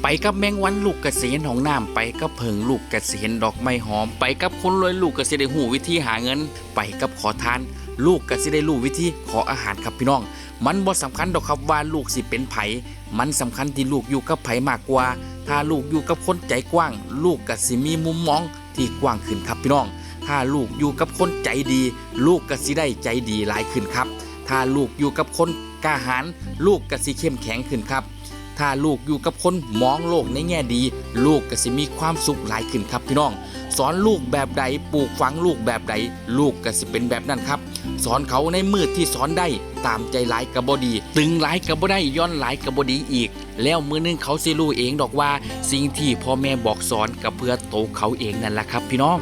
ໄປກັບແມງວັນ ລູກກໍຊິເຫັນຫ້ອງນ້ຳ, ໄປກັບເຜິ້ງ ລູກກໍຊິເຫັນດອກໄມ້ຫອມ, ໄປກັບຄົນລວຍ ລູກກໍຊິໄດ້ຮູ້ວິທີຫາເງິນ, ໄປກັບຂໍທານ ລູກກໍຊິໄດ້ຮູ້ວິທີຂໍອາຫານ ຄັບພີ່ນ້ອງ. ມັນບໍ່ສຳຄັນດອກຄັບວ່າລູກຊິເປັນໃຜ, ມັນສຳຄັນທີ່ລູກຢູ່ກັບໃຜມາກກວ່າ. ຖ້າລູກຢູ່ກັບຄົນໃຈກວ້າງ ລູກກໍຊິມີມຸມມອງທີ່ກວ້າງຂຶ້ນຄັບພີ່ນ້ອງ. ຖ້າລູກຢູ່ກັບຄົນໃຈດີ ລູກກໍຊິໄດ້ໃຈດີຫຼາຍຂຶ້ນຄັບ. ຖ້າລູກຢູ່ກັບຄົນກ້າຫານ ລູກກໍຊິເຂັ້ມແຂງຂຶ້ນຄັບ. ຖ້າລູກຢູ່ກັບຄົນມອງໂລກໃນແງ່ດີ ລູກກໍຊິມີຄວາມສຸກຫຼາຍຂຶ້ນຄັບພີ່ນ້ອງ. ສອນລູກແບບໃດ ປູກຝັງລູກແບບໃດ ລູກກໍຊິເປັນແບບນັ້ນຄັບ. ສອນເຂົາໃນມື້ທີ່ສອນໄດ້ ຕາມໃຈຫຼາຍກໍບໍ່ດີ, ຕຶງຫຼາຍກໍບໍ່ໄດ້, ຢ່ອນຫຼາຍກໍບໍ່ດີອີກ. ແລ້ວມື້ໜຶ່ງເຂົາຊິຮູ້ເອງດອກວ່າ ສິ່ງທີ່ພໍ່ແມ່ບອກສອນກໍເພື່ອໂຕເຂົາເອງນັ້ນລະຄັບພີ່ນ້ອງ.